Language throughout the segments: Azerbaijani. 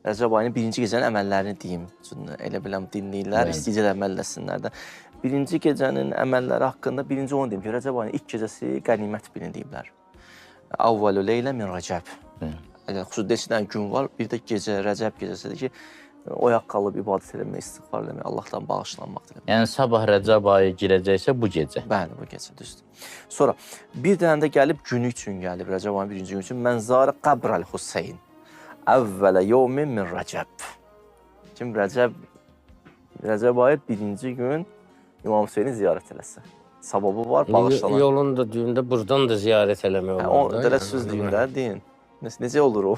Rəcəb ayının birinci gecənin əməllərini deyim. Çünki elə biləm dinləyirlər, istəyəcək əməl eləsinlər də. Birinci gecənin əməlləri haqqında birinci onu deyim ki, Rəcəb ayının ilk gecəsi qənimət bilin deyiblər. Avvalu leylə min Rəcəb. Elə xüsusi neçə dənə gün var, bir də gecə, Rəcəb gecəsidir ki, oyaq qalıb ibadət eləmək, istiğfar eləmək, Allahdan bağışlanmaq diləmək. Yəni sabah Rəcəb ayı girəcəksə bu gecə. Bəli, bu gecə düzdür. Sonra bir dənə də gəlib günü üçün gəlib Rəcəb ayının birinci günü üçün Mənzarə qəbral Hüseyn. Əvvələ yevmin min Rəcəb. Kim Rəcəb ayı birinci gün İmam Hüseyni ziyarət eləsə. Savabı var, bağışlanan. Yolun da düyündə buradan da ziyarət eləmək Hə, olar. o belə söz deyin də, deyin. Necə olur o?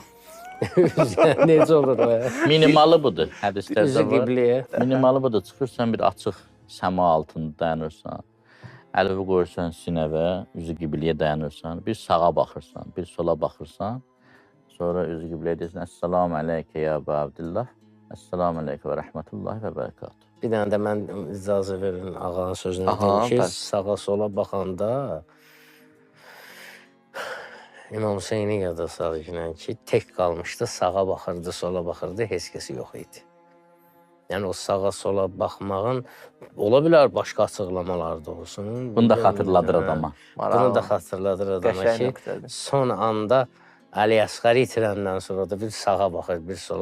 Necə olur o? Ya? Minimalı budur. Hədislərdə Üzü var. qibliyə. Minimalı budur. Çıxırsan bir açıq səma altında dayanırsan. Əlini qoyursan sinəvə, üzü qibliyə dayanırsan. Bir sağa baxırsan, bir sola baxırsan. Sonra üzü qibliyə deyirsən: "Əssalamu aleykə ya Əbu Abdullah. Əssalamu aleykə və rəhmətullahi və bərəkatuhu." Bir dənə də mən icazə verin ağanın sözünü Aha, deyim ki, bəli. Sağa sola baxanda İmam Hüseyni yada salırlar ki, tək qalmışdı, sağa baxırdı, sola baxırdı, heç kəsi yox idi. Yəni o sağa sola baxmağın ola bilər başqa açıqlamalar da olsun. Bunu da xatırladır adama. Bunu da xatırladır adama Qəşəng ki, nöqtədir. son anda Əli Əsqəri itirəndən sonra da bir sağa baxır, bir sola.